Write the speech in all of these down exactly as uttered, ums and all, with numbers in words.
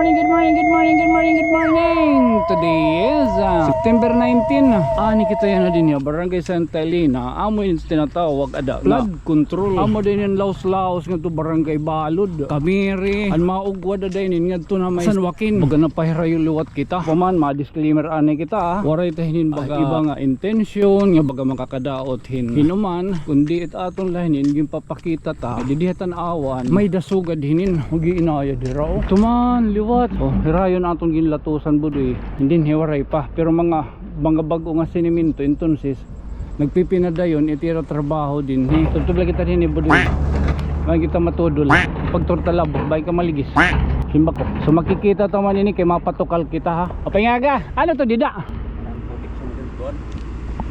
Morning, good morning, good morning, good morning, good morning. Today is, ah, September nineteen. Ani kita yana dinhi ha Barangay Santa Elena. Amo ini tinatawag ada nga control. Amo din ini an laos-laos ngadto Barangay Balud, Camiri, an mga ugwad ada ini ngadto na may San Joaquin. Baga napahirayo liwat kita. Paman, ma-disclaimer ani kita, ah. Waray ta hinin baga iba nga intensyon nga baga makakadaot hin hinuman, kundi it aton la hinin ginpapakita ta. Didi ha tan-awan, may-ada sugad hinin. Mag-iinayad hira, o. Tuman, liwat. O, hira yon aton ginlatusan, Budoy. Dinhi waray pa. Pero mga, mga bag-o nga siniminto, entonces, nagpipinadayon it ira trabaho dinhi. Tubtob la kita dinhi, Budoy. Bangin kita matudol. Pagturtalab, bangin ka maligis. Simbako. So, makikita ta man ini kay mapatukal kita, ha. Apay nga aga. Ano to, dida? Putik sa mga kuwan.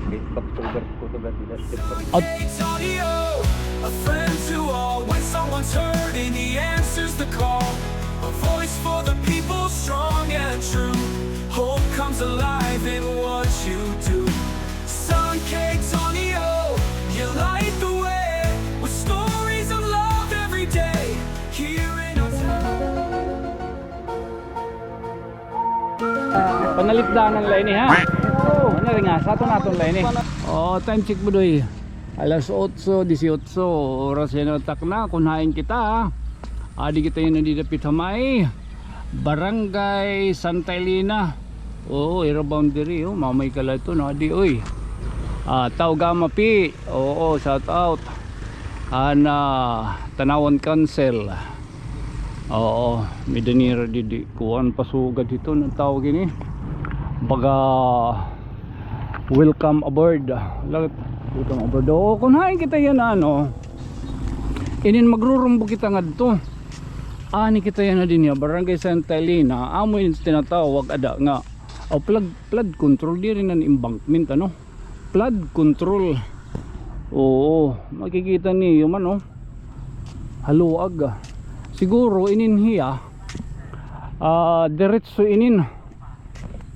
Kay pagtulgar ko to, dida. Antonio, a friend to all. When someone's hurting, he answers the call. A voice for the people, strong and true. Hope comes alive in what you do. San K Antonio, you light the way with stories of love every day. Here in our town. Panalitdanan la ini, ha? Oo. Ano rin nga, sa aton-aton la ini. O, time check, Budoy. Alas otso disiotso, oras yana takna, kun hain kita, ha? Adi kita yana dida dapit ha may Barangay Santa Elena. Oo, ira boundary, o, mamay ka la ito, no? Adi, uy. Ah, Tao Gama P. Oo, shout out. An, ah, Tanauan Council. Oo, may-ada nira didi. Kuan, pasugad hiton, an tawag ini. Baga, welcome aboard. Lagat, welcome aboard. Oo, kun hain kita yana, ano, inin magrurumbo kita ngadto. Ani kita yana dinhi ha Barangay Santa Elena. Amo ini tinatawag ada nga, o, flood, flood control, diri na embankment, ano? Flood control. Oo, makikita niyo man, o. Haluag, ah. Siguro inin hiya, ah, diretso inin.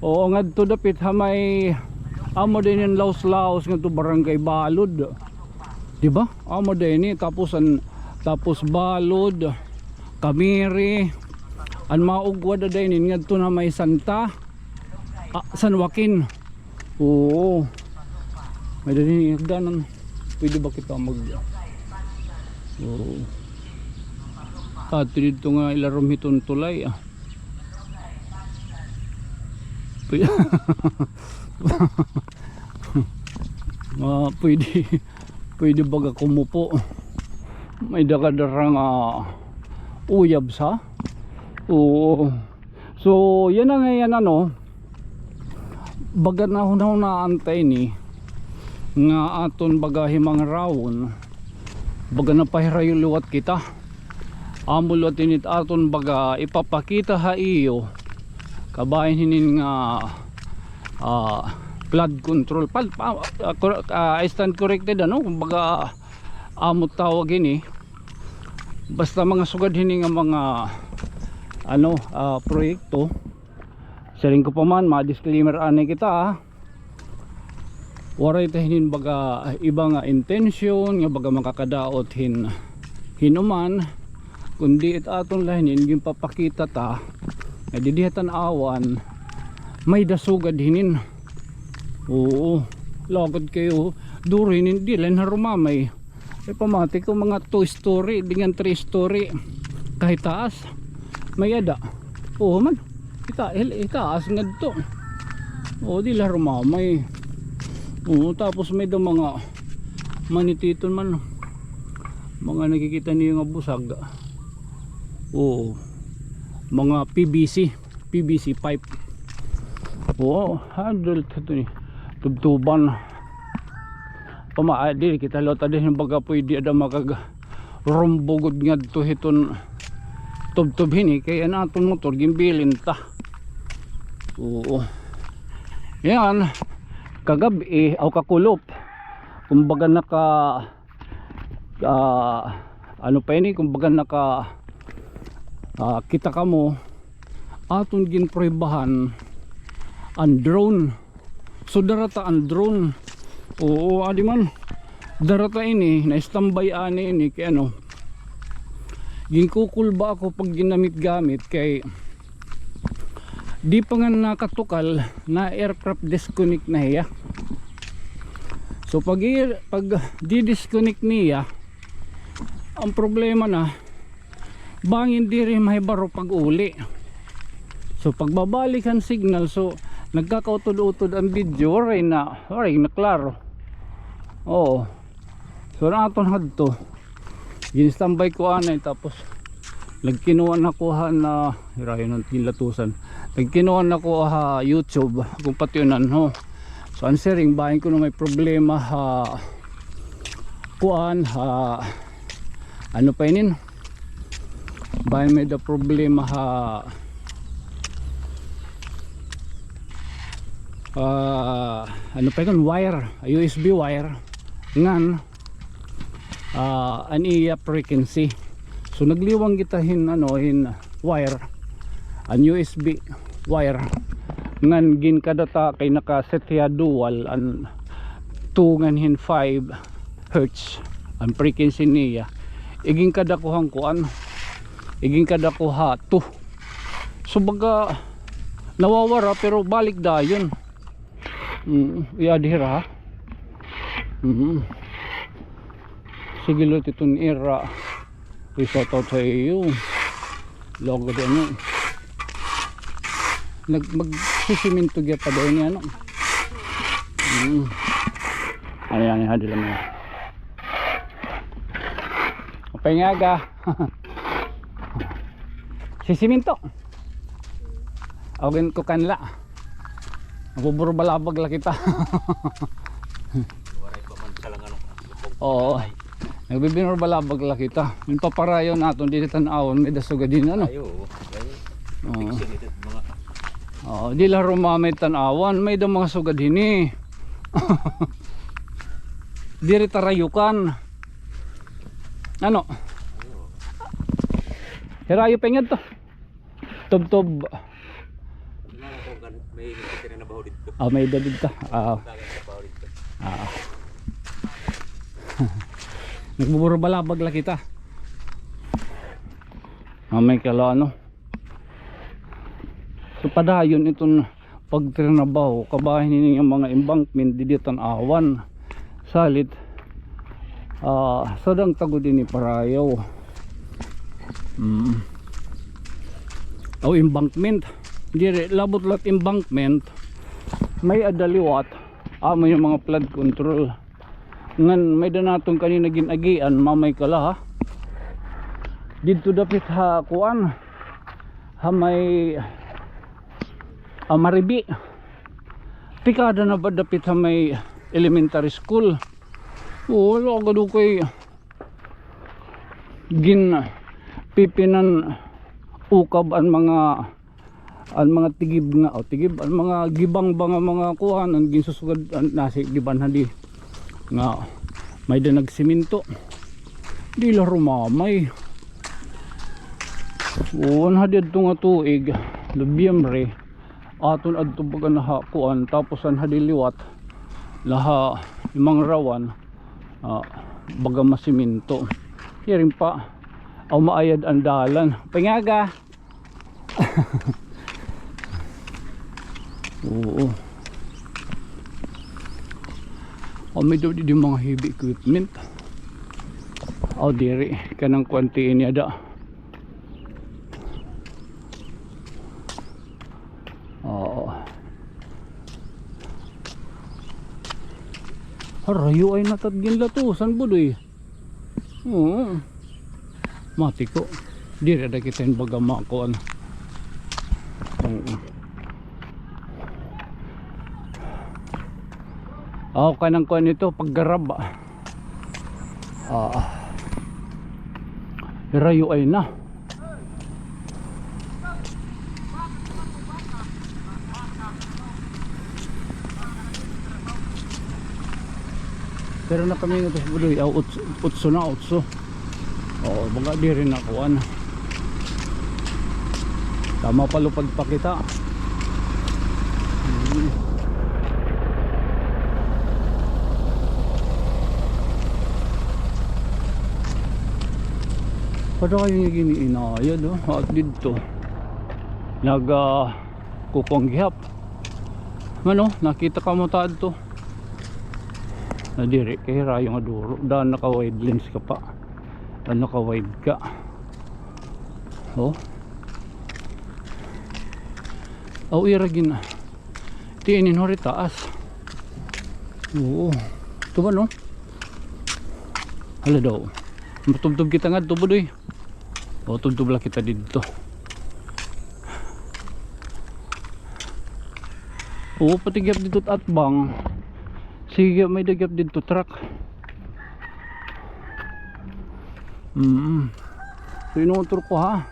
Oo, ngadto dapit ha may, amo din an laos-laos ngadto Barangay Balud. Di ba? Amo din, eh. Tapos an, tapos Balud, Camiri, an mga ugwad ada inin ngadto na may Santa, ah, San Joaquin. Oo. May-ada dinhi hagdanan. Pwede ba kita mag-, oo. Ah, didto nga ilarom hiton tulay, ah. Pwede, ah, pwede, pwede baga kumupo. May-ada ka dara nga uyab sa? Oo. So, yana nga yana, no, baga nahunahunaan ta ini nga aton baga himangarawon, baga napahirayo liwat kita. Amo liwat ini it aton baga ipapakita ha iyo, kabahin hinin nga, ah, flood control. Pal-, pa-, ah, cor-, ah, I stand corrected, ano, kumbaga, amo tawag ini. Basta mga sugad hini nga mga, ano, ah, proyekto. Siring ko pa man, ma-disclaimer anay kita, ah. Waray ta hinin baga, ah, iba nga intensyon, nga baga makakadaot hin, hinuman, kundi it aton la hinin ginpapakita ta nga didi ha tan-awan, may-ada sugad hinin. Oo, lagad kayo, duro hinin, di la hin harumamay. Ay, pamati ko, mga two story, dingan three story. Kahit taas, may-ada. Oo man. Ita-, il-, itaas ngadto. Oo, di la harumamay. Oo, tapos may-ada mga manititon man. Mga nakikita niyo nga busag. Oo. Mga P V C. P V C pipe. Oo, handle ito ni. Tubtuban. Pama, ah, diri kita lota din baga pwede ada makag-rumbo gud ngadto hiton tubtob hini kay an aton motor ginbilin ta. Oo. Yan, kagab-i, aw kakulop. Kumbaga naka, ah, ano pa ini, kumbaga naka, ah, kita kamo, aton ginpruebahan an drone. So, dara ta an drone. Oo, adi man. Dara ta ini, na-standby ani ini, kay ano, ginkukulba ako pag ginamit-gamit, kay Di pa nga nakatukal, na-aircraft disconnect na hiya. So pag, pag di-disconnect niya, ang problema na, bangin diri mahibaro pag-uli. So pagbabalik han signal, so nagkakautod-utod ang video, waray na, waray na klaro. Oo. So, an aton hadto, gin-standby ko anay, tapos nagkinuha na ko han, ah, hirayo na it ginlatusan. Nagkinuha na ko ha YouTube, kon patyonan ho. So, an siring, bangin kuno may problema ha, kuan, ha, ano pa inin? Bangin may-ada problema ha, ah, ano pa iton? Wire, U S B wire. Ngan, ah, an iya frequency. So, nagliwang kita hin, ano, hin wire. An U S B wire. Ngan ginkada ta kay naka-set hiya dual, an two ngan hin five hertz an frequency niya. Iginkada ko han kuan. Iginkada ko ha two. So, baga nawawara, pero balik dayon. Mm, iya dira, ha? Mm. Sige, lo, titon ira. Shout out ha iyo. Logo din, ano. Nag-, magsisiminto gihap dayon niya, ano. Mm. Ano yan, ha, dila mo. Upay nga aga. Sisiminto. Awgin ko kanla. Nagbuburubalabag la kita. Waray pa man siya lang, ano, Oo. Nagbibinurubalabag la kita. Ginpaparayaw naton didi tan-awon, may-ada sugad hini, ano? Ay, oo. Oo. Fiction ito, mga Oo, di la rumamay tan-awon, may-ada mga sugad hini. Diri ta rayukan. Ano? Hirayo pa nga to. Tubtob. May nakatira na baho dito. Ah, may-ada dito. Ah. May nakatira na baho dito. Ah. Nagbuburubalabag la kita. Ah, may kala, ano. So, padayon iton pagtrinabaho, kabahin hini nga mga embankment didi tan-awon. Salit, ah, sadang ta gud ini parayaw. Mm. O, embankment. Diri, labot la it embankment. May-ada liwat. Amo nga mga flood control. Ngan may-ada naton kanina gin-agian, mamay kala, ha. Didto dapit ha kuan. Ha may, ah, Maribi. Tikada na ba dapit ha may elementary school? Oo, wala gad kay ginpipinan ukab an mga, an mga tigib nga, o tigib, an mga gibang ba nga mga kuan, an ginsusugad, an nasi giban hadi nga may-ada nagsiminto. Di la rumamay. Uwan hadi adto nga tuig, Nobyembre, aton adto baga na ha kuan, tapos an hadi liwat, la ha Imang Rawan, ah, baga masiminto. Hiring pa, aw maayad an dalan. Pangaga. Oo. O, may daw didi mga heavy equipment. O, diri. Kanang kuan ti ini ada. Oo. Harayo ay natad ginlatusan, Budoy. Oo. Mati ko. Diri ada kita hin baga makuan. Oo. Aw, kanang kuan ito, paggarab. Ah. Hirayo ay na. Pero na kami nga ito sa Budoy, aw, utso, utso na, utso. Oo, baga diri na kuan. Tama, palupad pa kita. Hmm. Padayon nga gin-inayad, o. At didto. Naga, kukuan gihap. Mano, nakita ka mo ta adto? Na diri, kay hirayo nga duro. Daan naka-wide lens ka pa. Daan naka-wide ka. Oh. Aw, ira gin. Ti inin huri taas. Oo. Ito ba, no? Hala daw. Matubtob kita nga, tubo, doy. O, tubtob la kita didto. Oo, pati gihap didto atbang. Sige, may-ada gihap didto truck. Mm. So, inuutro ko, ha.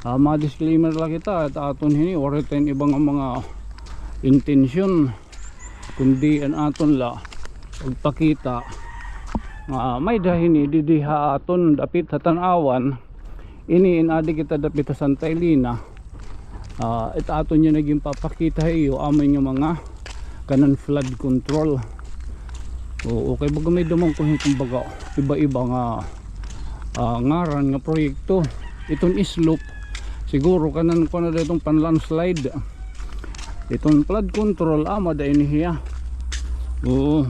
Ah, mga disclaimer la kita, at aton hini, waray ta hin iba nga mga intensyon, kundi an aton la pagpakita nga may-ada hini didi ha aton dapit ha Tanauan. Ini in adi kita dapit ha Santa Elena. Ah, it aton yana ginpapakita ha iyo, amo ini nga mga kanan flood control. Oo, kay baga may-ada man ko hin kumbaga iba-iba nga, ah, ngaran nga proyekto. Iton slope, siguro kanan kuan na iton pan-landslide. Iton flood control, amo ada ini hiya. Oo.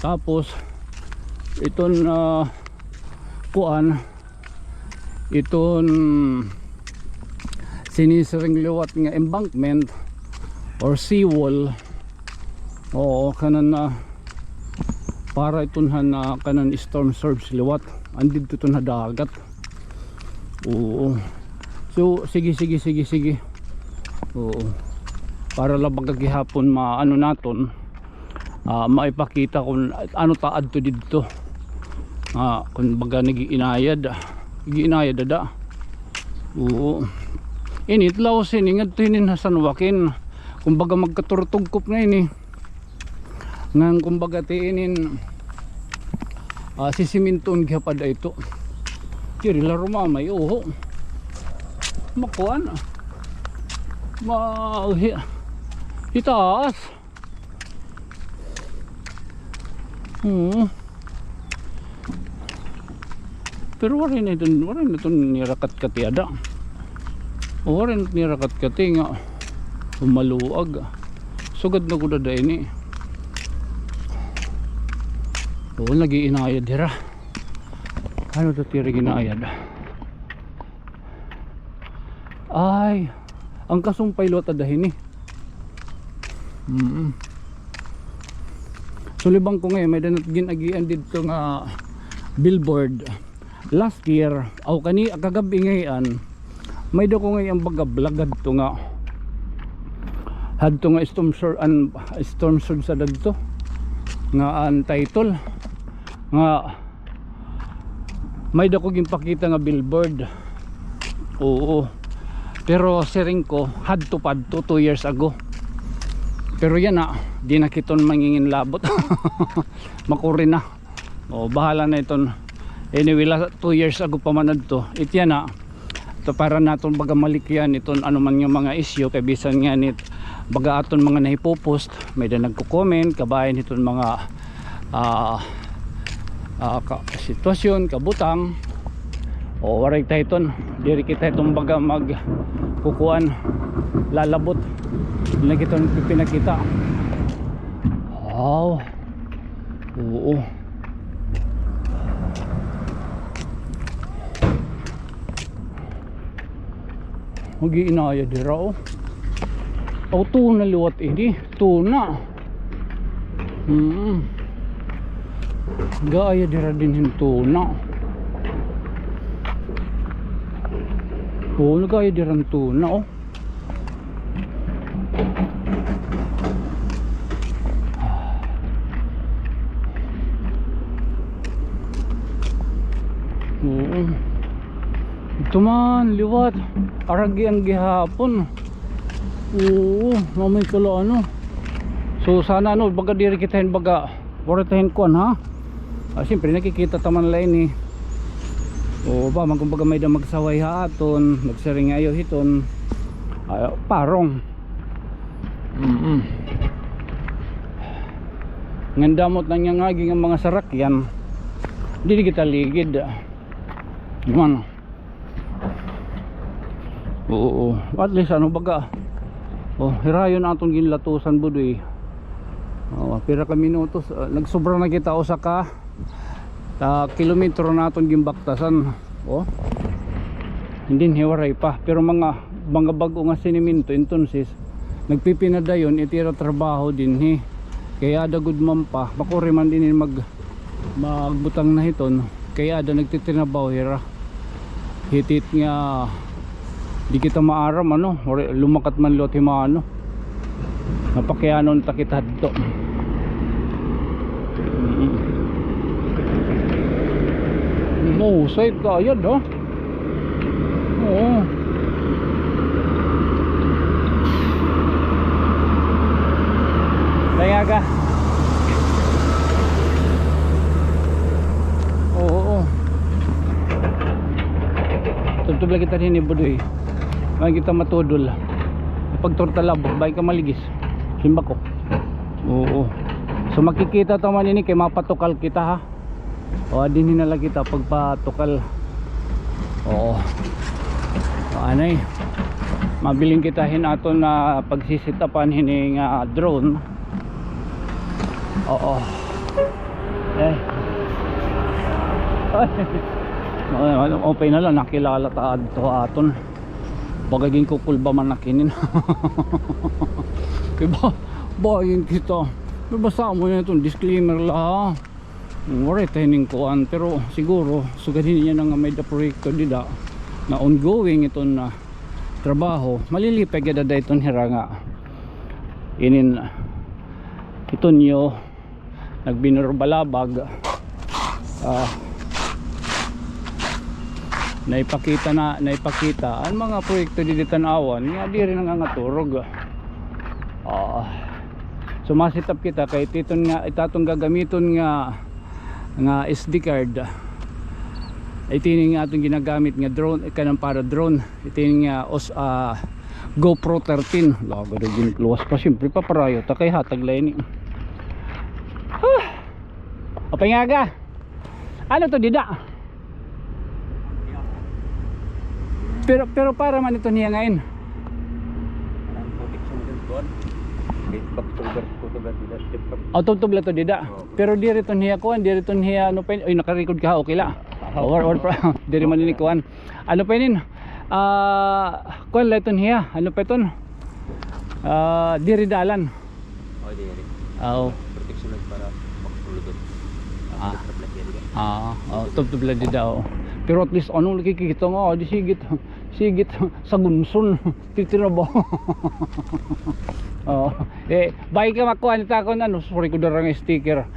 Tapos, iton, ah, kuan, iton sinisiring liwat nga embankment or seawall. Oo, kanan na para iton han, ah, kanan storm surge liwat. Andidto iton ha dagat. Oo. So, sige, sige, sige, sige. Oo. Para la baga gihapon maano naton, ah, maipakita kun ano ta adto didto. Ah, kun baga nag-iinayad, ah. Nag-iinayad ada. Oo. Ini, it lawas ini, ngadto hinin ha San Joaquin. Kun baga magkaturutugkop na ini. Ngan kun baga ti inin, ah, sisiminton gihap ada ito. Diri la rumamay, oho. Makuan. Ma-, hi-, hitaas. Hmm. Pero waray na iton, waray na iton nirakatkati ada. O, waray na nirakatkati nga humaluag. Sugad na gud ada ini. O, nag-iinayad hira. Ano to tira ginaayad? Ay, an kasumpay liwat ada hini. Mm. Sulibang ko ngay-an, may-ada na gin-agian didto nga billboard. Last year, aw kani, kagab-i ngay-an, may-ada ko ngay-an baga vlog hadto nga, hadto nga storm sur-, an, storm surge sa dadto. Nga an title, nga may-ada ko ginpakita nga billboard. Oo. Pero siring ko, hadto pa hadto, two years ago. Pero yana, di na kita hin manginginlabot. Makuri na. O, bahala na iton. Anyway, la, two years ago pa man adto. It yana, ito para naton baga malikyan iton ano man nga mga isyu, kay bisan ngani baga aton mga nahipopost, may-ada nagko-comment kabahin hiton mga, ah, ah, ka-, sitwasyon, kabutang. O, waray ta hiton, diri kita hiton baga magkukuan, lalabot. Diri na kita hiton pipinakita. Wow. Oo. Mag-iinayad hira, o. Aw, tuna liwat ini. Tuna. Hmm. Nag-aayad hira dinhi hin tuna. O, nag-aayad hira hin tuna, o. Oo. Ito man, liwat. Aragi an gihapon. Oo, mamay kala ano. So, sana ano, baga diri kita hin baga, waray ta hin kuan, ha? Ah, siyempre, nakikita ta man la ini. O, ba, man, kumbaga, may-ada magsaway ha aton, magsiring nga ayaw hiton. Ah, parong. Mm-mm. Ngan damo it nangangagi nga mga sarakyan. Diri kita ligid. Naman. Oo. At least, ano, baga, Oh, hira yon aton ginlatusan, Budoy. Oh, pira ka minutos, ah, nagsobra na kita usa ka, ah, kilometro na aton ginbaktasan. Oh. Dinhi waray pa, pero mga, mga bag-o nga sinimento, entonces nagpipinadayon it ira trabaho dinhi. Kay aada gud man pa, makuri man dinhi mag magbutang na hiton, kay aada nagtitrinabaho hira. Hit-it nga di kita maaram, ano, or lumakat man liwat hi Mano. Napakianon ta kita hadto. Mm. Mahusay kaayo, no? Oo. Kaya ka. Oo, oo. Tubtob la kita dinhi, Budoy. May kita matudol. Pagturtalab, bangin ka maligis. Simba ko. Oo. So, makikita ta man ini kay mapatukal kita, ha. O, dinhi na la kita pagpatukal. Oo. O, anay. Mabilin kita hin aton na pagsisitapan hini nga drone. Oo. Eh. Ay. Ay, okay na la, nakilala ta adto aton. Baga ginkukulba man na kinin. Diba? Bayin kita. Nabasa mo na iton disclaimer la, ha? Waray ta hining kuan, pero siguro, sugad hini niya na nga may da proyekto dida, na ongoing iton na trabaho, malilipay gad ada iton hira nga inin, iton yo, nagbinurbalabag, ah, naipakita na, naipakita an mga proyekto didi tan-awan nga diri nangangaturog. Ah, so, ma-set up kita kay titon nga, it aton gagamiton nga, nga S D card. It ini nga aton ginagamit nga drone, kanan para drone. It ini nga os-, ah, GoPro thirteen. Laga daw ginluwas pa, siyempre, paparayo ta kay hatag la ini. Ah! Apay nga aga. Ano to, dida? Pero, pero para man ito niya ngayon. Ang protection din, kuwan. Kay pagtubad, pagtubad nila, siyempre. O, tubtob la to, dida. Oo. Pero diri to niya, kuwan, diri to niya, ano pa yun? Uy, nakarecord ka, okay la. Ah. Or, or, diri man ini, kuwan. Ano pa yun? Ah, kuwan la iton hiya. Ano pa iton? Ah, diri dalan. O, diri. Aw. Protection lang para makatulog. Ah. Protection lang diri. Ah, o, tubtob la dida, o. Pero at least, ano, nakikita nga, di sigit, sigit sa gunson. Titira ba? Oo. Eh, bangin ka makuan, itakon, ano, sorry ko, darang sticker.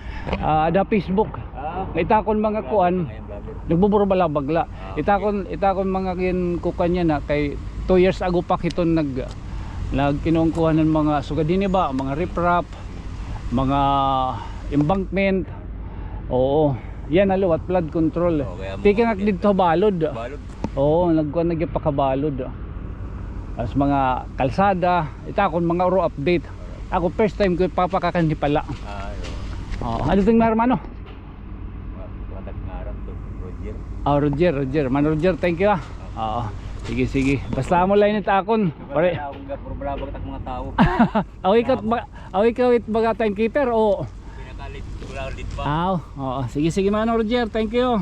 Ah, ada Facebook. Ah. Itakon mga kuan. Ngayon, vlogger. Nagbuburbalabag la. Ah, okay. Itakon, itakon mga kin-, kukuan niya na kay two years ago pa hiton nag-, nagkinukuan hin mga sugad hini ba, mga riprap, mga embankment. Oo. Yana liwat, flood control. Okay, ang mga didto balod. Balod. Oo, nagkuan na gyud pakabalod. As mga kalsada, itakon mga uro update. Ako first time ko papakakan hi pala. Ah, oo. Oo, ano ting mga hermano? Wa-, wa-, nag-ngaran to, Roger. Ah, Roger, Roger. Man Roger, thank you, ah. Oo. Sige, sige. Basta amo la ini it akon. Pare. Wala akong gaproblema ak mga tawo. Aw, ikaw ba, aw, ikaw it baga timekeeper, o? Pinakalit, wala lit pa. Aw, oo. Sige, sige, Mano Roger, thank you.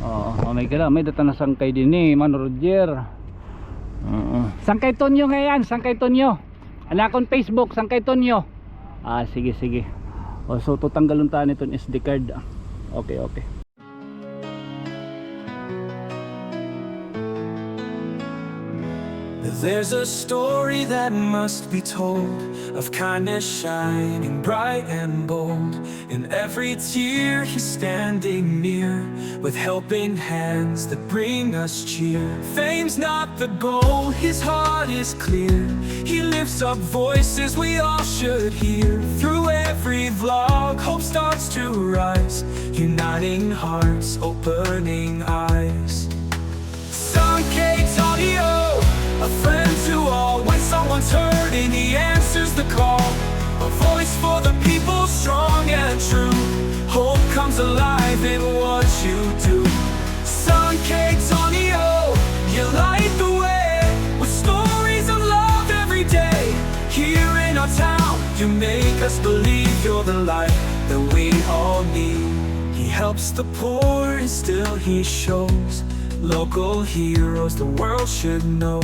Oo, oh, may kala, may data na sangkay dinhi, Mano Roger. Oo. Sangkay Tonyo ngay-an, sangkay Tonyo. An akon Facebook, sangkay Tonyo. Ah, sige, sige. O, so, tutanggalon ta niton S D card. Okay, okay. There's a story that must be told of kindness shining bright and bold. In every tear, he's standing near, with helping hands that bring us cheer. Fame's not the goal, his heart is clear. He lifts up voices we all should hear. Through every vlog, hope starts to rise, uniting hearts, opening eyes. Sankey Tonyo, a friend to all. When someone's hurting, he answers the call. A voice for the people, strong and true. Hope comes alive in what you do. Sankey Tonyo, you light the way with stories of love every day. Just believe you're the light that we all need. He helps the poor and still he shows local heroes the world should know.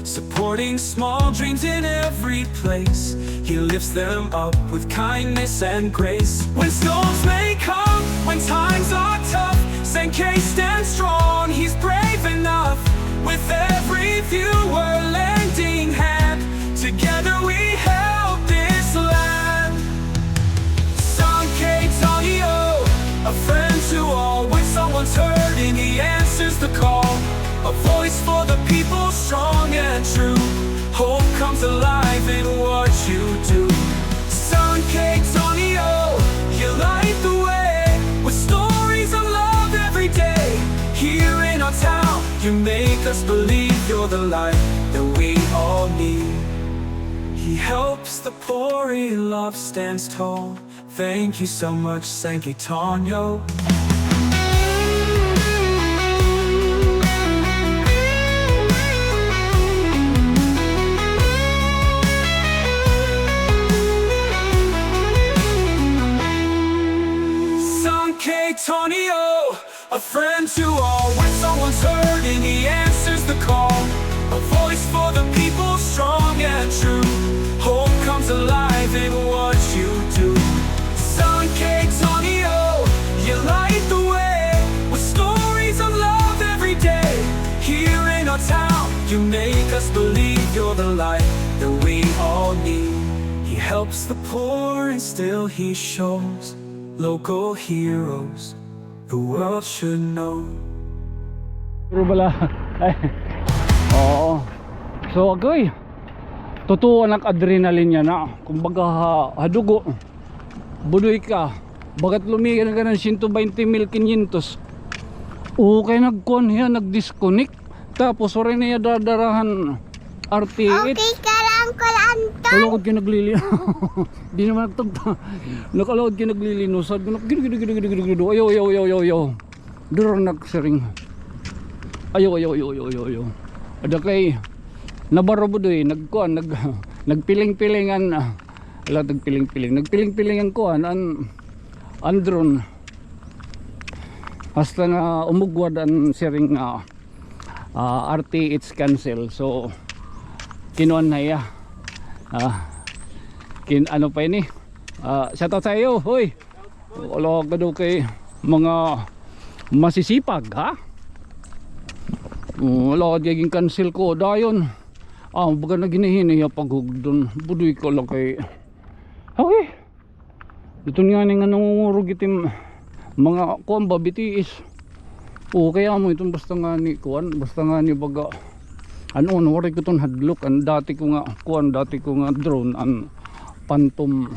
Supporting small dreams in every place, he lifts them up with kindness and grace. When storms may come, when times are tough, Saint K stands strong, he's brave enough. With every viewer lending hand, together we help this land. San K Tonio, a friend to all. When someone's hurting, he answers the call. A voice for the people, strong and true. Hope comes alive in what you do. San K Tonio, you light the way with stories of love every day. Here in our town, you make us believe you're the light that we all need. He helps the poor, he loves, stands tall. Thank you so much, San K Tonio. San K Tonio, a friend to all. When someone's hurting, he answers the call. A voice for the people, strong and true. Hope comes alive in what you do. San K Tonio, you light the way with stories of love every day. Here in our town, you make us believe you're the light that we all need. He helps the poor and still he shows local heroes the world should know. Pero bala, ay, oo. So, agoy. Totoo an adrenaline yana. Kumbaga, ha, ha dugo. Budoy ka. Bagat lumigan ka ng siyento baynte mil kinyentos. O, kay nagkuan hiya, nag-disconnect. Tapos, waray na hiya dadarahan R T H. Okay ka lang, Kuya Anton? Wala ko kinaglili. Di naman nagtagta. Nakalaod kay naglilinusad. Gido, gido, gido, gido, gido, gido. Ayaw, ayaw, ayaw, ayaw, ayaw. Duro nagsiring. Ayaw, ayaw, ayaw, ayaw, ayaw, ayaw. Ada kay nabaro budoy, nagkuan, nag-, nagpiling-pilingan, ah. Ala, nagpiling-piling. Nagpiling-piling an kuan, an, an drone. Hasta nga umugwad an siring nga ah, R T H cancel. So, kinuan na iya. Ah, kin-, ano pa ini? Ah, shout out sa iyo, hoy. Wala ka daw kay mga masisipag, ha? Oh, wala ka, gin-cancel ko dayon. Ah, baga na ginihini iya paghugdon. Budoy ka la kay. Okay. Iton ngani nga nangungurog itim mga kuan ba, B T S. O, kay amo iton basta ngani kuan, basta ngani baga. Ano, ano, waray ko iton hadlok. An dati ko nga kuan, dati ko nga drone, an Phantom,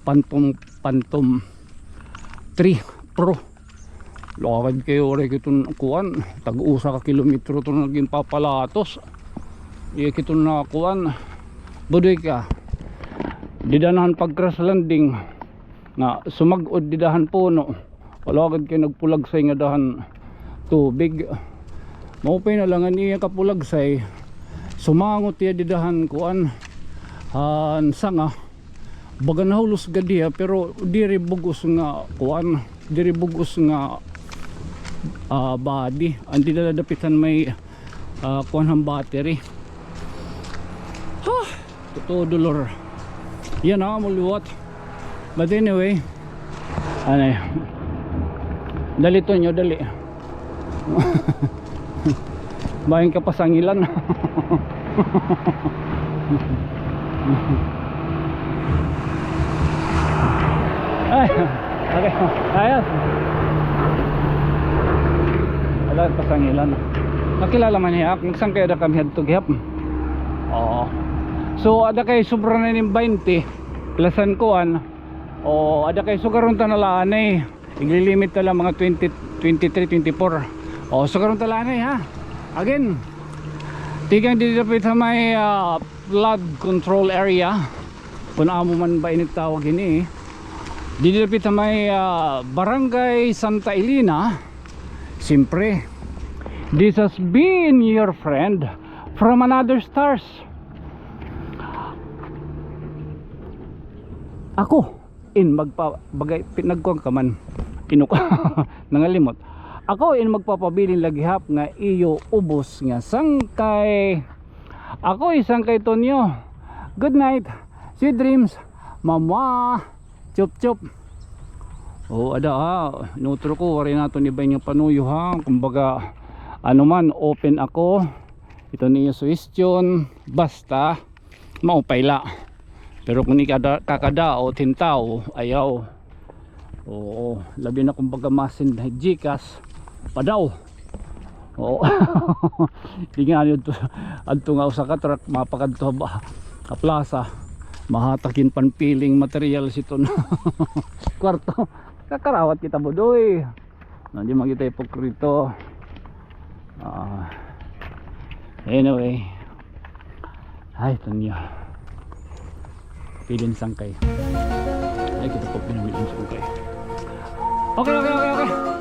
Phantom, Phantom three Pro. Lawag kay waray ko iton kuan, tag-usa ka kilometro iton nagin papalatos. Iya ko iton na kuan, budoy ka. Dida han pag-crash landing, nga sumag-od dida han puno. Lawag kay nagpulagsay ngada han tubig. Maupay na la nga an iya kapulagsay, sumangot iya dida han kuan, han sanga. Baga nahulos gad hiya, pero diri bug-os nga kuan, diri bug-os nga, ah, body. An dida la dapit han may, ah, kuan han battery. Huh, totoo dolor. Yana, amo liwat. But anyway, ano, dali, Tonyo, dali. Bahin ka pasangilan. Ay, okay. Ayos. Wala, pasangilan. Nakilala man hiya. Kung saan kaya da kami hadto gihap? Oo. So, ada kay sobra na nin baynte. Plus an kuan. O, ada kay sugaron ta na la anay. Iglilimit na la mga twenty, twenty-three, twenty-four. O, sugaron ta la anay, ha? Again, tikang didi dapit ha may, ah, flood control area. Kun amo man ba ini tawag ini, eh. Didi dapit ha may, ah, Barangay Santa Elena. Siyempre, this has been your friend from another stars. Ako in magpa-, bagay, pinagkuan ka man. Inok. Nangalimot. Ako in magpapabilin la gihap nga iyo ubos nga sangkay. Ako in sangkay Tonyo. Good night. Sweet dreams. Mamwa. Chup chup. O, ada ha. Inutro ko, waray naton iba nga panuyo ha. Kumbaga, ano man, open ako. Ito niyo suhestyon. Basta maupay la. Pero kung ikada-, kakadaot hin tawo, ayaw. Oo, labi na kung baga masin GCash, padaw. Oo. Di nga adto, adto nga usa ka truck, mapakadto ha ba-, ha plaza. Mahatag hin panpiling material siton. Kwarto. Kakarawat kita, budoy. Na, di man kita hipokrito. Ah, anyway. Ay, Tonyo. Pilin sangkay. Ay, kita po pinamilin sangkay. Okay, okay, okay, okay.